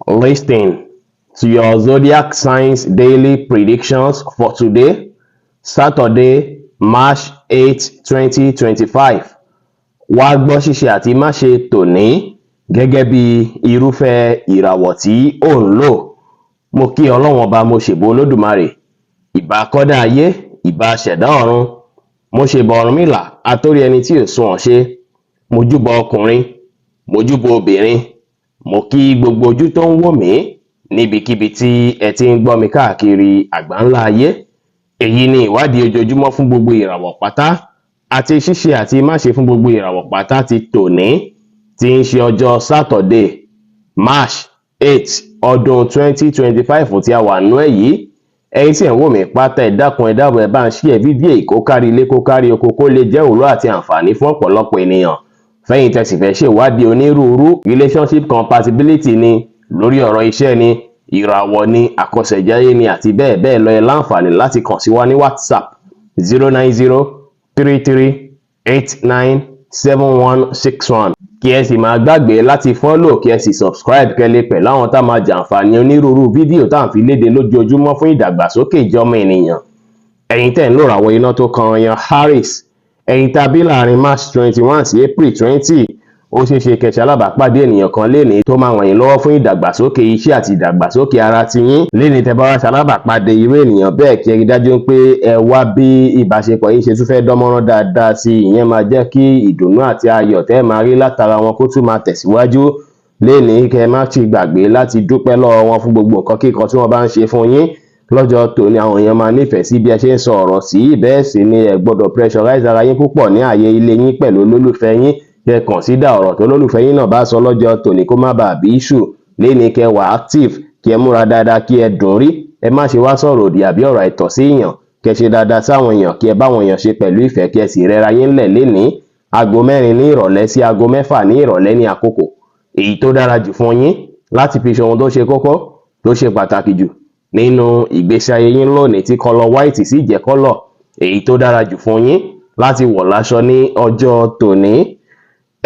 Listen to your zodiac signs daily predictions for today, Saturday, March 8, 2025. Wá gbọ́ ṣíṣe àti máṣe tòní gẹ́gẹ́ bí irúfẹ́ ìràwọ̀ tí ò ń lò. Mo kí Ọlọ́run Ọba, mo ṣèbà Olódùmarè, ìbà kọ́dá ayé, ìbà ṣẹ̀dá ọ̀run, mo ṣèbà Ọ̀rúnmìlà, atórí ẹni tí ò sunwọ̀n ṣe. Mo júbà ọkùnrin, mo júbà obìnrin, mo kí gbogbo ojú tó ń wò mí níbikíbi tí ẹ ti ń gbọ́ mi káàkiri àgbáńlá ayé. Èyí ni ìwádìí ojoojúmọ́ fún gbogbo ìràwọ̀ pátá àti ṣíṣe àti máṣe fún gbogbo ìràwọ̀ pátá ti tòní, tí ń ṣe ọjọ́ Saturday, March 8, ọdún 2025 tí a wà nú ẹ̀ yìí. Ẹ̀yin tí ẹ̀ ń wò mí pátá, ẹ dákun, ẹ dábọ̀, ẹ bá ń share fídíò yìí kó kárí ilé, kó kárí oko, kó lè jẹ́ òwúrọ̀ àti àǹfààní fún ọ̀pọ̀lọpọ̀ ènìyàn. Fẹ́yìn tẹ́ sì fẹ́ ṣèwádìí onírúurú relationship compatibility ni, lórí ọ̀rọ̀ iṣẹ́ ni, ìràwọ̀ ni, àkọsẹ̀jayé ni, àti bẹ́ẹ̀ bẹ́ẹ̀ lọ, ẹ láǹfààní láti kàn sí wa ní WhatsApp 09033897161. Kí ẹ sì máa gbàgbé láti follow, kí ẹ sì subscribe, kẹ́ lè pẹ̀lú àwọn tá máa jàǹfààní onírúurú fídíò tá à ń fi léde lójoojúmọ́ fún ìdàgbàsókè ìjọmọ ènìyàn. Ẹ̀yin tẹ́ ń lò ràwọ̀ iná tó kan yan Aries, ẹ̀yin tá a bí láàrin March 21 sí April 20, ó ṣeé ṣe kẹ́ ṣalábàápàdé ènìyàn kan lénìí tó máa ràn yín lọ́wọ́ fún ìdàgbàsókè iṣẹ́ àti ìdàgbàsókè ara tiyín lénìí. Tẹ́ bá wá ṣalábàápàdé irú ènìyàn bẹ́ẹ̀, kí ẹ rí dájú pé ẹ wá bí ìbáṣepọ̀ yín ṣe tún fẹ́ dánmọ́rán dáadáa sí i. Ìyẹn máa jẹ́ kí ìdùnnú àti ayọ̀ tẹ́ ẹ máa rí látara wọn kó tún máa tẹ̀síwájú lénìí. Kẹ́ ẹ má ti gbàgbé láti dúpẹ́ lọ́wọ́ wọn fún gbogbo nǹkan kíkan tí wọ́n bá ń ṣe fún yín lọ́jọ́ tòní. Àwọn èèyàn máa nífẹ̀ẹ́ sí bí ẹ ṣe ń sọ ọ̀rọ̀ sí. Bẹ́ẹ̀ sì ni ẹ gbọ́dọ̀ pressurize ara yín púpọ̀ ní ààyè ilé yín pẹ̀lú olólùfẹ́ yín. Kẹ́ consider ọ̀rọ̀ tó olólùfẹ́ yín náà bá sọ lọ́jọ́ tòní, kó má bàa bí issue lénìí. Kẹ́ wà active, kí ẹ múra dáadáa, kí ẹ dùn rí. Ẹ má ṣe wá sọ̀rọ̀ òdì àbí ọ̀rọ̀ àìtọ́ sí èèyàn. Kẹ́ ṣe dáadáa sáwọn èèyàn, kí ẹ báwọn èèyàn ṣe pẹ̀lú ìfẹ́, kí ẹ sì rẹra yín lẹ̀ lénìí. Aago 4 ní ìrọ̀lẹ́ sí aago 6 ní ìrọ̀lẹ́ ní àkókò èyí tó dára jù fún yín láti fi ṣe ohun tó ṣe kókó, tó ṣe pàtàkì jù nínú ìgbésí ayé yín lónìí, tí colour white sì jẹ́ colour èyí tó dára jù fún yín láti wọ̀ láṣọ ní ọjọ́ tòní.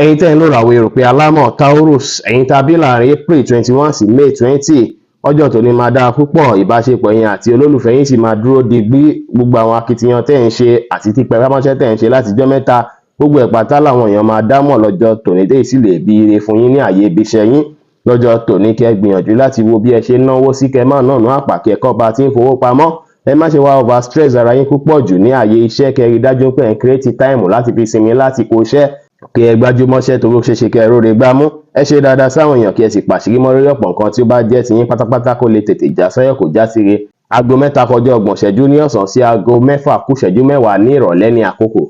Ẹ̀yin tẹ́ ń lò ràwọ̀ erùpẹ̀ alámọ̀ Taurus, ẹ̀yin tá a bí láàrin April 21 sí May 20, ọjọ́ tòní máa dára púpọ̀. Ìbáṣepọ̀ yín àti olólùfẹ́ yín sì máa dúró digbí. Gbogbo àwọn akitiyan tẹ́ ń ṣe àti títẹpámọ́ṣẹ́ tẹ́ ń ṣe látijọ́ mẹ́ta, gbogbo ẹ̀ pátá làwọn èèyàn máa dámọ̀ lọ́jọ́ tòní, téyì sì lè bí ire fún yín ní àyè ibi iṣẹ́ yín lọ́jọ́ tòní. Kẹ́ gbìyànjú láti wo bí ẹ ṣe ń náwó sí, kẹ́ má nànú àpà, kẹ́ kọ́ bá ti ń fowó pamọ́. Ẹ má ṣe wá over stress ara yín púpọ̀ jù ní àyè iṣẹ́. Kẹ́ rí dájú pé ẹ̀ ń create time láti fi sinmi láti kó iṣẹ́, kí ẹ gbájúmọ́ṣẹ́, torí ó ṣeé ṣe kẹ́ ẹ róore gbámú. Ẹ ṣe dáadáa sáwọn èèyàn, kí ẹ sì pàṣírí mọ́ lórí ọ̀pọ̀ nǹkan tí ó bá jẹ́ tiyín pátápátá, kó lè tètè já sáyọ̀, kó já síre. Aago 3 kọjá 30 ìṣẹ́jú ní ọ̀sán sí aago 5 kù ìṣẹ́jú 10 ní ìrọ̀lẹ́ ní àkókò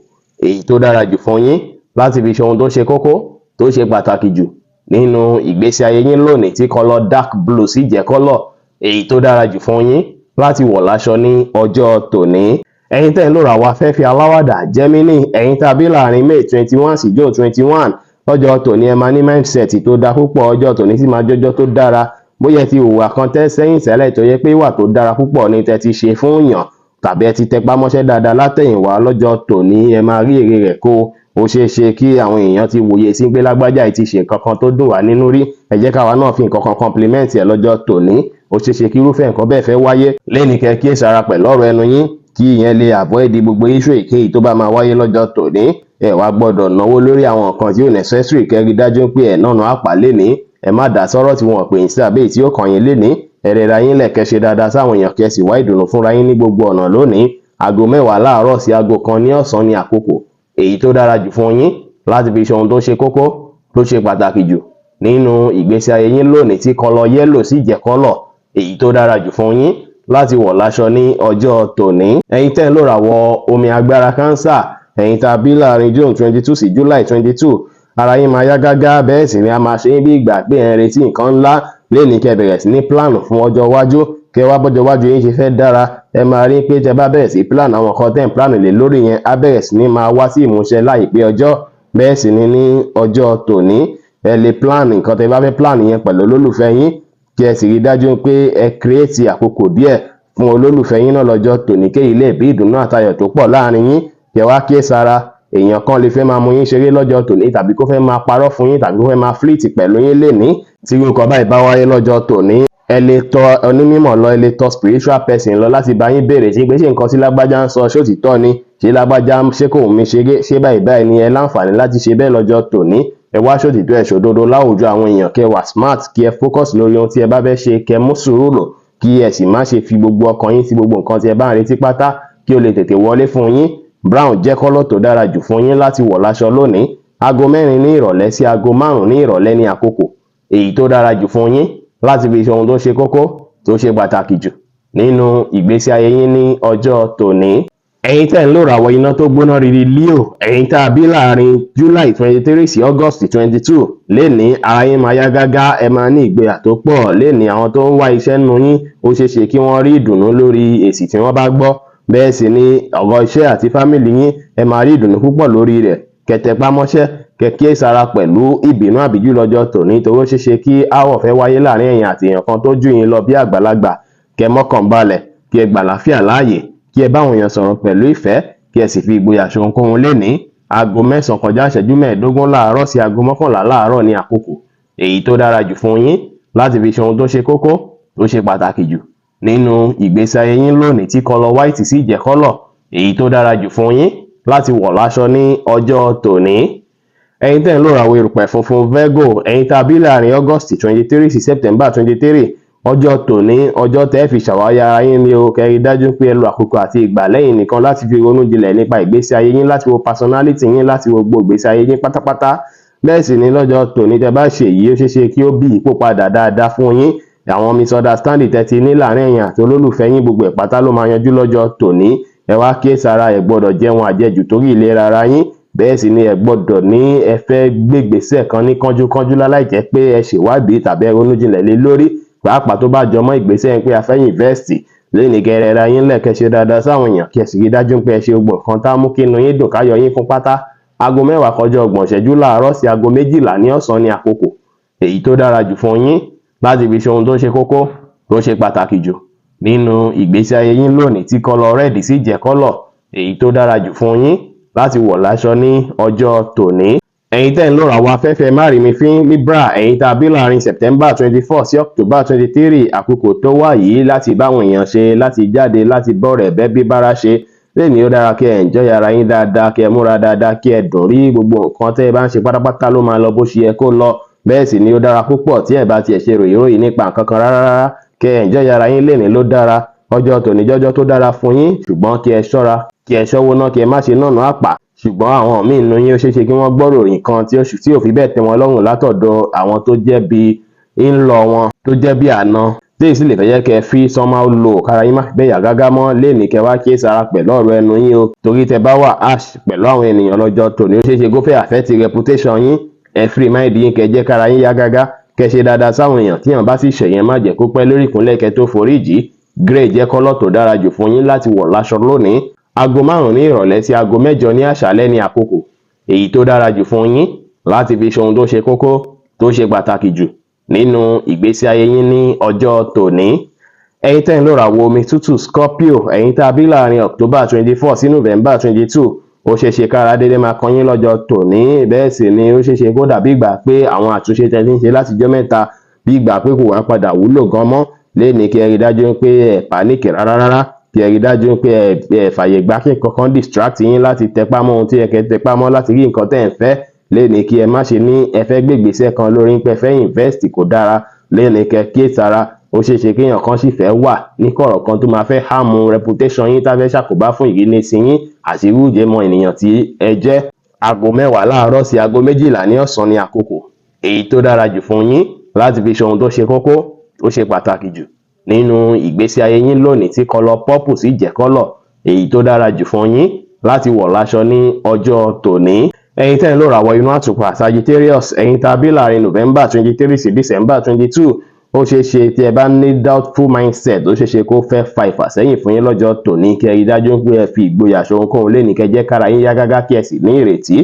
èyí tó dára jù fún yín láti fi ṣe ohun tó ṣe kókó, tó ṣe pàtàkì jù nínú ìgbésí ayé yín lónìí, tí colour dark blue sì jẹ́ colour èyí tó dára jù fún yín láti wọ̀ láṣọ ní ọjọ́ tòní. Ẹ̀yin tẹ́ ń lò ràwọ̀ afẹ́fẹ́ aláwàdà Gemini, ẹ̀yin tá a bí láàrin May 21 sí June 21, lọ́jọ́ tòní ẹ máa ní mindset tó dáa púpọ̀. Ọjọ́ tòní sì máa jọjọ́ tó dára. Bóyá ẹ ti hùwà kan tẹ́ sẹ́yìn tẹ́lẹ̀ tó yẹ pé ìwà tó dára púpọ̀ ni tẹ́ ti ṣe fún yàn, tàbí ẹ ti tẹpá mọ́ṣẹ́ dáadáa látẹ̀yìnwá, lọ́jọ́ tòní ẹ máa rí èrè rẹ̀ kó. Ó ṣeé ṣe kí àwọn èèyàn ti wòye sí pé lágbájá yìí ti ṣe nǹkan kan tó dùn wá nínú rí, ẹ jẹ́ káwa náà fi nǹkan kan compliment ẹ̀ lọ́jọ́ tòní. Ó ṣeé ṣe kí irúfẹ́ nǹkan bẹ́ẹ̀ fẹ́ wáyé lẹ́nìí. Kẹ́ kíyèsára pẹ̀lú ọ̀rọ̀ ẹnu yín, kí ìyẹn lè avoid gbogbo issue èkéyìí tó bá máa wáyé lọ́jọ́ tòní. Ẹ wá gbọ́dọ̀ náwó lórí àwọn nǹkan tí ò necessary. Kẹ́ rí dájú pé ẹ̀ náà àpá lénìí. Ẹ má dá sọ́rọ̀ tí wọ́n pè yín sí àbí èyí tí ó kàn yín lénìí. Ẹ rẹra yín lẹ̀, kẹ́ ṣe dáadáa sáwọn èèyàn, kẹ́ sì wá ìdùnnú fúnra yín ní gbogbo ọ̀nà lónìí. Aago 10 láàárọ̀ sí aago 1 ní ọ̀sán ní àkókò èyí tó dára jù fún yín láti fi ṣe ohun tó ṣe kókó, tó ṣe pàtàkì jù nínú ìgbésí ayé yín lónìí, tí colour yellow sì jẹ́ colour èyí tó dára jù fún yín láti wọ̀ láṣọ ní ọjọ́ tòní. Ẹ̀yin tẹ́ ń lò ràwọ̀ omi agbára Cancer, ẹ̀yin tá a bí láàrin June 22 sí July 22, ara yín máa yá gágá, bẹ́ẹ̀ sì ni a máa ṣe yín bí ìgbà pé ẹ̀ ń retí nǹkan ńlá lénìí. Kẹ́ bẹ̀rẹ̀ sí ní plan fún ọjọ́ iwájú, kẹ́ wá bọ́jọ́ iwájú yín ṣe fẹ́ dára. Ẹ máa rí pé tẹ́ bá bẹ̀rẹ̀ sí plan, àwọn nǹkan tẹ́ ń plan lé lórí yẹn á bẹ̀rẹ̀ sí ní máa wá sí ìmúṣẹ láìpẹ́ ọjọ́. Bẹ́ẹ̀ sì ni ní ọjọ́ tòní, ẹ lè plan nǹkan tẹ́ bá fẹ́ plan yẹn pẹ̀lú olólùfẹ́ yín, kí ẹ sì rí dájú pé ẹ create àkókò díẹ̀ fún olólùfẹ́ yín náà lọ́jọ́ tòní, kéyìí lè bí ìdùnnú àtayọ̀ tó pọ̀ láàrin yín. Kẹ́ wá kíyèsára, èèyàn kan lè fẹ́ máa mú yín ṣeré lọ́jọ́ tòní, tàbí kó fẹ́ máa parọ́ fún yín, tàbí kó fẹ́ máa flirt pẹ̀lú yín lénìí. Tí irú nǹkan báyìí bá wáyé lọ́jọ́ tòní, ẹ lè tọ̀ onímọ̀ lọ, ẹ lè tọ̀ spiritual person lọ láti bá yín béèrè sí pé ṣé nǹkan tí lágbájá ń sọ, ṣé òtítọ́ ni? Ṣé lágbájá, ṣé kò mi ṣeré? Ṣé báyìí báyìí ni? Ẹ láǹfààní láti ṣe bẹ́ẹ̀ lọ́jọ́ tòní. Ẹ wá ṣòtítọ́, ẹ ṣòdodo láwùjọ àwọn èèyàn, kẹ́ wà smart, kí ẹ focus lórí ohun tí ẹ bá fẹ́ ṣe, kẹ́ mú sùúrù lò, kí ẹ sì má ṣe fi gbogbo ọkàn yín sí gbogbo nǹkan tí ẹ bá ń retí pátá kí ó lè tètè wọlé fún yín. Brown jẹ́ colour tó dára jù fún yín láti wọ̀ láṣọ lónìí. Aago 4 ní ìrọ̀lẹ́ sí aago 5 ní ìrọ̀lẹ́ ní àkókò èyí tó dára jù fún yín láti fi ṣe ohun tó ṣe kókó, tó ṣe pàtàkì jù nínú ìgbésí ayé yín ní ọjọ́ tòní. Ẹ̀yin tẹ́ ń lò ràwọ̀ iná tó gbóná riri Leo, ẹ̀yin tá a bí láàrin July 23 sí August 22, lénìí ara yín máa yá gágá, ẹ máa ní ìgboyà tó pọ̀ lénìí. Àwọn tó ń wá iṣẹ́ nínú yín, ó ṣeé ṣe kí wọ́n rí ìdùnnú lórí èsì tí wọ́n bá gbọ́. Bẹ́ẹ̀ sì ni ọ̀rọ̀ iṣẹ́ àti family yín, ẹ máa rí ìdùnnú púpọ̀ lórí rẹ̀. Kẹ́ tẹpá mọ́ṣẹ́, kẹ́ kíyèsára pẹ̀lú ìbínú àbíjù lọ́jọ́ tòní, torí ó ṣeé ṣe kí aáwọ̀ fẹ́ wáyé láàrin ẹ̀yin àti èèyàn kan tó jù yín lọ bí àgbàlagbà. Kẹ́ mọ́kàn balẹ̀, kí ẹ gbàlàáfíà láàyè, kí ẹ báwọn èèyàn sọ̀rọ̀ pẹ̀lú ìfẹ́, kí ẹ sì fi ìgboyà ṣe ohunkóhun lénìí. Aago 9 kọjá ìṣẹ́jú 15 láàárọ̀ sí aago 11 láàárọ̀ ní àkókò èyí tó dára jù fún yín láti fi ṣe ohun tó ṣe kókó, tó ṣe pàtàkì jù nínú ìgbésí ayé yín lónìí, tí colour white sì jẹ́ colour èyí tó dára jù fún yín láti wọ̀ láṣọ ní ọjọ́ tòní. Ẹ̀yin tẹ́ ń lò ràwọ̀ erùpẹ̀ funfun Virgo, ẹ̀yin tá a bí láàrin August 23 sí September 23, ọjọ́ tòní, ọjọ́ tẹ́ fi ṣàwárí ara yín ni o. Kẹ́ rí dájú pé ẹ lo àkókò àti ìgbà lẹ́yìn nìkan láti fi ronú jinlẹ̀ nípa ìgbésí ayé yín, láti wo personality yín, láti wo gbogbo ìgbésí ayé yín pátápátá. Bẹ́ẹ̀ sì ni lọ́jọ́ tòní, tẹ́ bá ṣe èyí, ó ṣeé ṣe kí ó bí ìyípo padà dáadáa fún yín. Àwọn misunderstanding tẹ́ ti ní láàrin ẹ̀yin àti olólùfẹ́ yín, gbogbo ẹ̀ pátá ló máa yanjú lọ́jọ́ tòní. Ẹ wá kíyèsára, ẹ gbọ́dọ̀ jẹun àjẹjù torí ìlera ara yín. Bẹ́ẹ̀ sì ni ẹ gbọ́dọ̀ ní ẹ fẹ́ gbégbèsè kan ní kánjúkánjú láláì jẹ́ pé ẹ ṣèwádìí tàbí ẹ ronú jinlẹ̀ lé lórí, pàápàá tó bá jọmọ́ ìgbésẹ̀ pé a fẹ́ invest. Lẹ́nìí, kẹ́ rẹra yín lẹ̀, kẹ́ ṣe dáadáa sáwọn èèyàn, kí ẹ sì rí dájú pé ẹ ṣe gbogbo nǹkan tá mú kí inú yín dùn, káyọ̀ yín kún pátá. Aago 10 kọjá 30 ìṣẹ́jú láàárọ̀ sí aago 12 ní ọ̀sán ní àkókò èyí tó dára jù fún yín láti fi ṣe ohun tó ṣe kókó, tó ṣe pàtàkì jù nínú ìgbésí ayé yín lónìí, tí colour red sì jẹ́ colour èyí tó dára jù fún yín láti wọ̀ láṣọ ní ọjọ́ tòní. Ẹ̀yin tẹ́ ń lò ràwọ̀ afẹ́fẹ́ márìmífín Libra, ẹ̀yin tá a bí láàrin September 24 sí October 23, àkókò tó wà yìí láti báwọn èèyàn ṣe, láti jáde, láti bọ́rẹ̀ bẹ́bí bára ṣe lẹ́ni, ó dára kí ẹ enjoy ara yín dáadáa, kí ẹ múra dáadáa, kí ẹ dùn rí. Gbogbo nǹkan tẹ́ ẹ bá ń ṣe pátápátá ló máa lọ bó ṣe yẹ kó lọ. Bẹ́ẹ̀ sì ni ó dára púpọ̀ tí ẹ bá tiẹ̀ ṣe ròyìnròyìn nípa nǹkan kan rárá rárá, kí ẹ enjoy ara yín lénìí ló dára. Ọjọ́ tòní jọ́jọ́ tó dára fún yín, ṣùgbọ́n kí ẹ ṣọ́ra, kí ẹ ṣọ́wó ná, kí ẹ má ṣe nànà àpà. Ṣùgbọ́n àwọn míì nínú yín, ó ṣeé ṣe kí wọ́n gbọ́ ròyìn kan tí ò fi bẹ́ẹ̀ tẹ́ wọn lọ́rùn látọ̀dọ̀ àwọn tó jẹ́ bí ń-law wọn, tó jẹ́ bí àna, tí èyí sì lè fẹ́ jẹ́ kẹ́ ẹ fi somehow low, kára yín má fi bẹ́ẹ̀ yá gágá mọ́ lénìí. Kẹ́ wá kíyèsára pẹ̀lú ọ̀rọ̀ ẹnu yín o, torí tẹ́ bá wà harsh pẹ̀lú àwọn ènìyàn lọ́jọ́ tòní, ó ṣeé ṣe kó fẹ́ affect reputation yín. Ẹ free mind yín, kẹ́ jẹ́ kára yín yá gágá, kẹ́ ṣe dáadáa sáwọn èèyàn. Tíyàn bá sì ṣẹ̀yẹn, má jẹ́ kó pẹ́ lórí ìkúnlẹ̀ kẹ́ tó foríjì. Grey jẹ́ colour tó dára jù fún yín láti wọ̀ láṣọ lónìí. Aago 5 ní ìrọ̀lẹ́ sí aago 8 ní àṣálẹ́ ní àkókò èyí tó dára jù fún yín láti fi ṣe ohun tó ṣe kókó, tó ṣe pàtàkì jù nínú ìgbésí ayé yín ní ọjọ́ tòní. Ẹ̀yin tẹ́ ń lò ràwọ̀ omi tútù Scorpio, ẹ̀yin tá a bí láàrin October 24 sí November 22, ó ṣeé ṣe kára dédé máa kan yín lọ́jọ́ tòní. Bẹ́ẹ̀ sì ni ó ṣeé ṣe kó dàbí ìgbà pé àwọn àtúnṣe tẹ́ ti ń ṣe látijọ́ mẹ́ta, bí ìgbà pé kò wá padà wúlò gan mọ́ lénìí. Kí ẹ rí dájú pé ẹ panic rárá rárá, kí ẹ rí dájú pé ẹ fàyè gbà kí nǹkan kan distract yín láti tẹpá mọ́ ohun tí ẹ kẹ́ tẹpá mọ́ láti rí nǹkan tẹ́ ẹ̀ ń fẹ́ lénìí. Kí ẹ má ṣe ní ẹ fẹ́ gbégbèsè kan lórí pé ẹ fẹ́ invest, kò dára lénìí. Kẹ́ kíyèsára, ó ṣeé ṣe kéèyàn kan sì fẹ́ wà ní kọ̀rọ̀ kan tó máa fẹ́ harm reputation yín, tá fẹ́ ṣàkóbá fún ìrínisí yín àti irú ìjẹ́mọ ènìyàn tí ẹ jẹ́. Aago 10 láàárọ̀ sí aago 12 ní ọ̀sán ní àkókò èyí tó dára jù fún yín láti fi ṣe ohun tó ṣe kókó, tó ṣe pàtàkì jù nínú ìgbésí ayé yín lónìí, tí colour purple sì jẹ́ colour èyí tó dára jù fún yín láti wọ̀ láṣọ ní ọjọ́ tòní. Ẹ̀yin tẹ́ ń lò ràwọ̀ inú àtùpà Sagittarius, ẹ̀yin tá a bí láàrin November 23 sí December 22, ó ṣeé ṣe tí ẹ bá ní doubtful mindset, ó ṣeé ṣe kó fẹ́ fa ìfàsẹ́yìn fún yín lọ́jọ́ tòní. Kẹ́ rí dájú pé ẹ fi ìgboyà ṣe ohunkóhun lénìí, kẹ́ jẹ́ kára yín yá gágá, kí ẹ sì ní ìrètí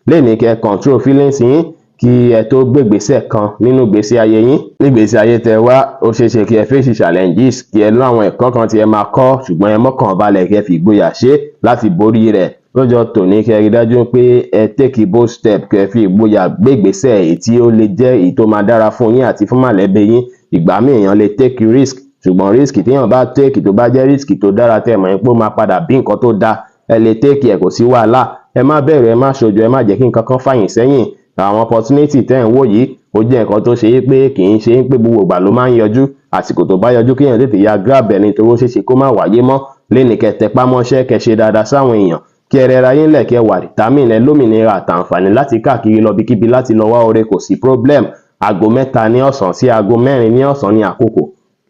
lénìí. Kẹ́ control feelings yín kí ẹ tó gbégbèsè kan nínú ìgbésí ayé yín. Nígbésí ayé tẹ wá, ó ṣeé ṣe kí ẹ face challenges, kí ẹ ní àwọn ẹ̀kọ́ kan tí ẹ máa kọ́, ṣùgbọ́n ẹ mọ́kàn balẹ̀, kí ẹ fi ìgboyà ṣe láti borí rẹ̀. Lọ́jọ́ tòní, kẹ́ rí dájú pé ẹ take bold step, kẹ́ fi ìgboyà gbé ìgbésẹ̀ èyí tí ó lè jẹ́ èyí tó máa dára fún yín àti fún mọ̀lẹ́bí yín. Ìgbà míì, èèyàn lè take risk, ṣùgbọ́n risk téèyàn bá take, tó bá jẹ́ risk tó dára, tẹ́ mọ̀ pé ó máa padà bí nǹkan tó dáa, ẹ lè take ẹ̀, kò sí wàhálà. Ẹ má bẹ̀rù, ẹ má ṣojo, ẹ má jẹ́ kí nǹkan kan fà yín sẹ́yìn. Àwọn opportunity tẹ́ ń wò yìí, ó jẹ́ nǹkan tó ṣe é pé kì í ṣe é pé gbogbo ìgbà ló máa ń yọjú. Àsìkò tó bá yọjú, kéèyàn tètè ya grab ẹ̀, nítorí ó ṣeé ṣe kó má wáyé mọ́. Lénìí, kẹ́ tẹpá mọ́ṣẹ́, kẹ́ ṣe dáadáa sáwọn èèyàn, kí ẹ rẹra yín lẹ̀, kẹ́ wà determined. Ẹ lómìnira àtàǹfààní láti káàkiri lọ ibikíbi láti lọ wá oore, kò sí problem. Aago 3 ní ọ̀sán sí aago 4 ní ọ̀sán ní àkókò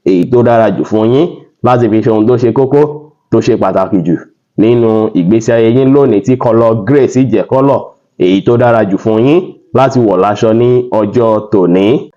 èyí tó dára jù fún yín láti fi ṣe ohun tó ṣe kókó, tó ṣe pàtàkì jù nínú ìgbésí ayé yín lónìí, tí colour grey sì jẹ́ colour èyí tó dára jù fún yín láti wọ̀ láṣọ ní ọjọ́ tòní.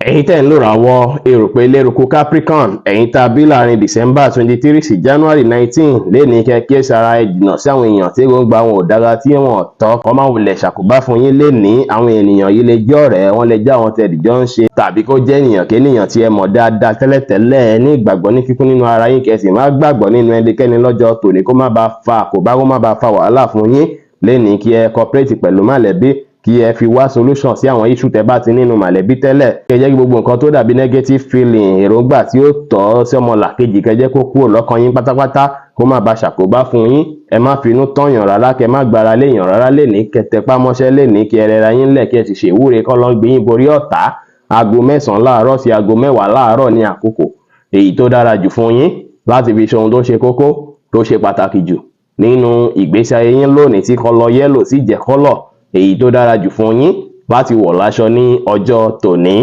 Ẹ̀yin tẹ́ ń lòràwọ̀ erùpẹ̀ eléruku Capricorn, ẹ̀yin tá a bí láàrin December 23 sí January 19, lénìí, kẹ́ kíyèsára, ẹ jìnnà sí àwọn èèyàn tí èròǹgbà wọn ò dára, tí wọn ò tọ́, kọ́ máa wulẹ̀ ṣàkóbá fún yín lénìí. Àwọn ènìyàn yìí lè jẹ́ ọ̀rẹ́, wọ́n lè jẹ́ àwọn tẹ̀díjọ́ ń ṣe, tàbí kó jẹ́ ènìyàn kénìyàn tí ẹ mọ̀ dáadáa tẹ́lẹ̀tẹ́lẹ̀. Ẹ ní ìgbàgbọ́ ní kíkún nínú ara yín, kẹ́ sì má gbàgbọ́ nínú ẹnikẹ́ni lọ́jọ́ tòní, kó má bàa fa àkóbá, kó má bàa fa wàhálà fún yín. Lénìí, kí ẹ cooperate pẹ̀lú mọ̀lẹ́bí, kí ẹ fi wá solution sí àwọn issue tẹ́ bá ti nínú mọ̀lẹ́bí tẹ́lẹ̀. Kẹ́ jẹ́ kí gbogbo nǹkan tó dàbí negative feeling, èròǹgbà tí ó tọ́ sí ọmọlàkejì, kẹ́ jẹ́ kó kúrò lọ́kàn yín pátápátá, kó má bàa ṣàkóbá fún yín. Ẹ má finú tọ̀yàn rárá, kẹ́ má gbára léèyàn rárá lénìí. Kẹ́ tẹpá mọ́ṣẹ́ lénìí, kí ẹ rẹra yín lẹ̀, kí ẹ sì ṣèwúre kọ́ lọ́n gbé yín borí ọ̀tá. Aago 9 láàárọ̀ sí aago 10 láàárọ̀ ní àkókò èyí tó dára jù fún yín láti fi ṣe ohun tó ṣe kókó, tó ṣe pàtàkì jù nínú ìgbésí ayé yín lónìí, tí colour yellow sì jẹ́ colour èyí tó dára jù fún yín láti wọ̀ láṣọ ní ọjọ́ tòní.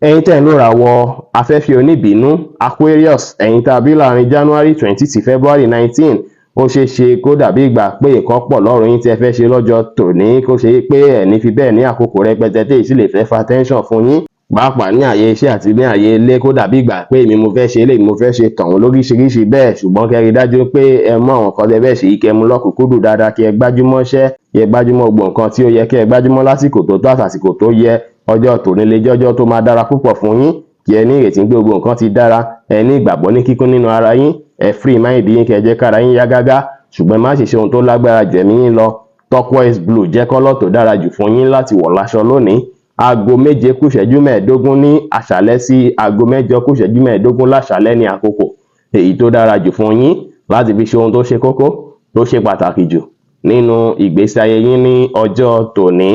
Ẹ̀yin tẹ́ ń lòràwọ̀ afẹ́fẹ́ oníbínú Aquarius, ẹ̀yin tá a bí láàrin January 20 sí February 19, ó ṣeé ṣe kó dàbí ìgbà pé nǹkan pọ̀ lọ́rùn yín tí ẹ fẹ́ ṣe lọ́jọ́ tòní, kó ṣe pé ẹ̀ ní fi bẹ́ẹ̀ ní àkókò rẹpẹtẹ, tí èyí sì lè fẹ́ fa tension fún yín, pàápàá ní àyè iṣẹ́ àti ní àyè ilé, kó dàbí ìgbà pé èmi mo fẹ́ ṣe eléyìí, mo fẹ́ ṣe tọ̀hún, lóríṣiríṣi bẹ́ẹ̀. Ṣùgbọ́n kẹ́ rí dájú pé ẹ mú àwọn nǹkan tẹ́ fẹ́ ṣe yìí, kẹ́ mú lọ́kùnkúndùn dáadáa, kí ẹ gbájúmọ́ iṣẹ́, kí ẹ gbájúmọ́ gbogbo nǹkan tí ó yẹ kí ẹ gbájúmọ́ lásìkò tó tọ́ àtàsìkò tó yẹ. Ọjọ́ tòní lè jọ́jọ́ tó máa dára púpọ̀ fún yín. Kí ẹ ní ìrètí pé gbogbo nǹkan ti dára, ẹ ní ìgbàgbọ́ ní kíkún nínú ara yín, ẹ free mind yín, kẹ́ ẹ jẹ́ kára yín yá gágá, ṣùgbọ́n ẹ má ṣe ṣe ohun tó lágbára jù ẹ̀mí yín lọ. Turquoise blue jẹ́ colour tó dára jù fún yín láti wọ̀ láṣọ lónìí. Aago 7 kù ìṣẹ́jú 15 ní àṣálẹ́ sí aago 8 kù ìṣẹ́jú 15 láṣálẹ́ ní àkókò èyí tó dára jù fún yín láti fi ṣe ohun tó ṣe kókó, tó ṣe pàtàkì jù nínú ìgbésí ayé yín ní ọjọ́ tòní.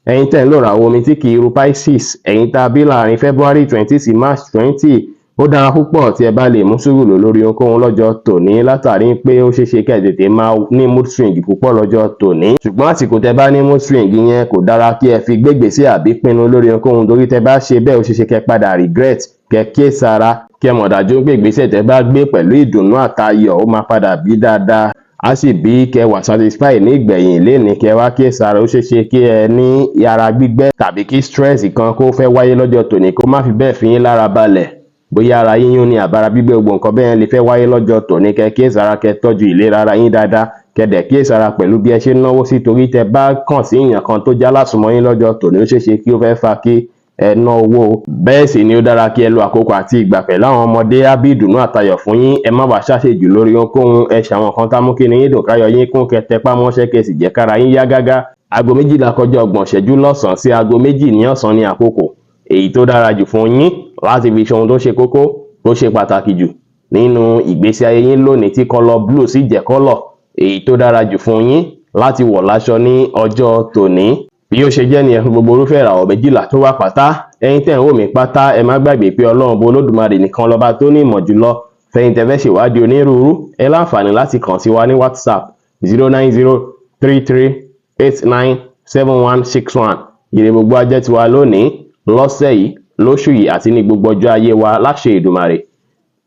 Ẹ̀yin tẹ́ ń lòràwọ̀ omi tí kì í ru Pisces, ẹ̀yin tá a bí láàrin February 20 sí March 20, ó dára púpọ̀ tí ẹ bá lè mú sùúrù lò lórí ohunkóhun lọ́jọ́ tòní, látàrí pé ó ṣeé ṣe kẹ́ ẹ tètè máa ní mood swing púpọ̀ lọ́jọ́ tòní. Ṣùgbọ́n àsìkò tẹ́ bá ní mood swing yẹn, kò dára kí ẹ fi gbégbèsè àbí pinnu lórí ohunkóhun, torí tẹ́ bá ṣe bẹ́ẹ̀, ó ṣeé ṣe kẹ́ padà regret. Kẹ́ kíyèsára, kí ẹ mọ̀ dájú pé ìgbésẹ̀ tẹ́ bá gbé pẹ̀lú ìdùnnú àtayọ̀, ó máa padà bí dáadáa, á sì bí kẹ́ wà satisfy ní ìgbẹ̀yìn. Lénìí, kẹ́ wá kíyèsára, ó ṣeé ṣe kí ẹ ní ara gbígbẹ́ tàbí kí stress kan kó fẹ́ wáyé lọ́jọ́ tòní, kó má fi bẹ́ẹ̀ fi yín lára balẹ̀, bóyá ara yíyún ni àbára gbígbẹ́, gbogbo nǹkan bẹ́ẹ̀ lè fẹ́ wáyé lọ́jọ́ tòní. Kẹ́ kíyèsára, kẹ́ tọ́jú ìlera ara yín dáadáa, kẹ́ dẹ̀ kíyèsára pẹ̀lú bí ẹ ṣe ń náwó sí, torí tẹ́ bá kàn sí èèyàn kan tó já lásùnmọ́ yín lọ́jọ́ tòní, ó ṣeé ṣe kí ó fẹ́ fa kí ẹ ná owó. Bẹ́ẹ̀ sì ni ó dára kí ẹ lo àkókò àti ìgbà pẹ̀lú àwọn ọmọdé, á bí ìdùnnú àtayọ̀ fún yín. Ẹ má wàá ṣàṣejù lórí ohunkóhun. Ẹ ṣàwọn nǹkan tá mú kí ni yín dùn, káyọ̀ yín kún, kẹ́ tẹpá mọ́ṣẹ́, kẹ́ sì jẹ́ kára yín yá gágá. Aago 12 kọjá 30 ìṣẹ́jú lọ́sàn-án sí aago 2 ní ọ̀sán ní àkókò èyí tó dára jù fún yín láti fi ṣe ohun tó ṣe kókó, tó ṣe pàtàkì jù nínú ìgbésí ayé yín lónìí, tí colour blue sì jẹ́ colour èyí tó dára jù fún yín láti wọ̀ láṣọ ní ọjọ́ tòní. Bí ó ṣe jẹ́ nìyẹn fún gbogbo irúfẹ́ ìràwọ̀ 12 tó wà pátá. Ẹ̀yin tẹ́ ń wò mí pátá, ẹ má gbàgbé pé Ọlọ́run bó Olódùmarè nìkan lọ́ba tó ní ìmọ̀ jùlọ. Fẹ̀yin tẹ́ fẹ́ ṣèwádìí onírúurú, ẹ láǹfààní láti kàn sí wa ní WhatsApp, 09033897161. Ire gbogbo á jẹ́ tiwa lónìí, lọ́sẹ̀ yìí, lóṣù yìí àti ní gbogbo ọjọ́ ayé wa láṣẹ Èdùmàrè.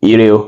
Ire o.